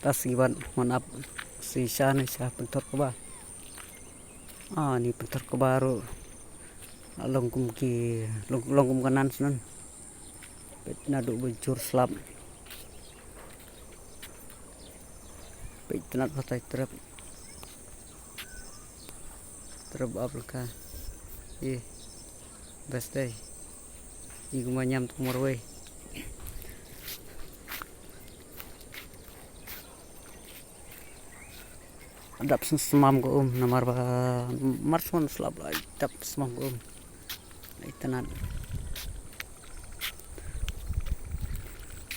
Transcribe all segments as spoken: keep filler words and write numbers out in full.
Ta sngi ban wan ap shisha ne sha pynthor kba. Ah, ni pynthor kba ruh. Long kum ki, long, long kum ka nan snon. Peit naduh ba jur slap. Peit tnat ba tai trep. Trep ap laka. Ih. Best dei. Ih, kumba ñiam tu marwei. Dap sn-, smam ka um, namar ba mar sn-, slap la dap smam ka um. Ai tnat.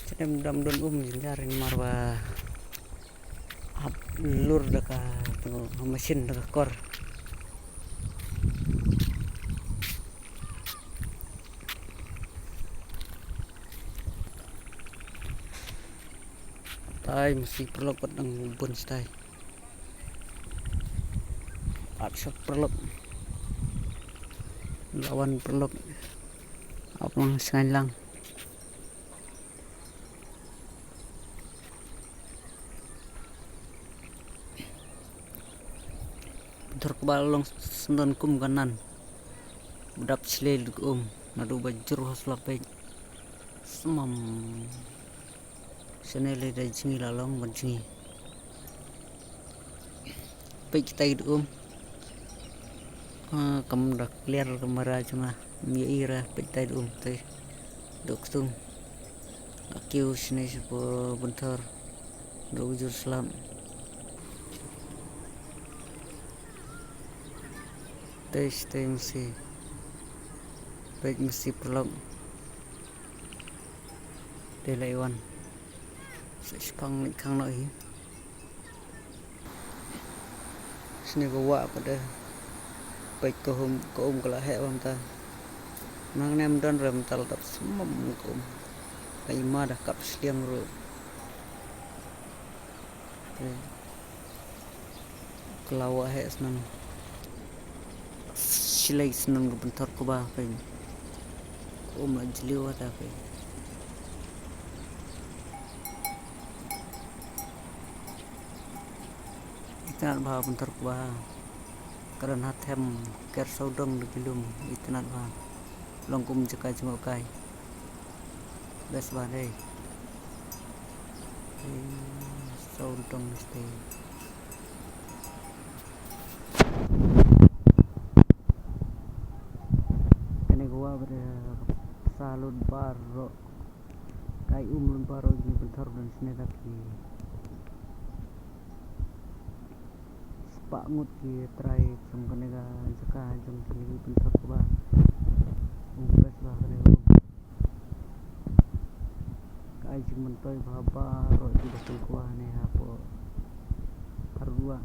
Chadem dam don um jynjar namar ba hap lur da ka, tu, machine da ka kor. Tai masi paralok pat dang bun stai. At shok paralok. Lawan paralok. Ap lang sngain lang. Pynthor kba long sndon kum ka nan. Ba dap shlei lut ka um. Naduh ba jur ha slap peit. Smam. Shane lei da jngi la long ban jngi. Peit kitai da um. Ah, kam da clear kamera jong nga. Ym ïohi ra peit kitai da um te. Dok tung. Akiu shane sha pynthor. Dok jur slap. Te, te masi. Peit masi paralok. Te lai wan. Sa shipang ni khang no hi. Sini ko wa ko de. Peit ko um, ko um ko la heh bam ta. Nang nem don rem tal tap smam ko um. Ka ima da kap sliang ru. Te. Ka la wah heh snon. Shlei snon ka pynthor kba pyn. Um la jliw ta pyn. Itynnad bha pynthor kba. Ka don ha them ker sawdong da ki lum itynnad bha. Long kum jaka jngohkai. Best bha dei. Ei, sawdong stay. Kane ka wa ba da sa lut baroh. Kai um lut baroh jingpynthor don sne da ki. Spah ngut ki trai jong kane ka jaka jong ki pynthor kba. Um best bha kane ka um. Ka ai jingmyntoi bha baroh ki ba tang kba ne hapoh Pharua.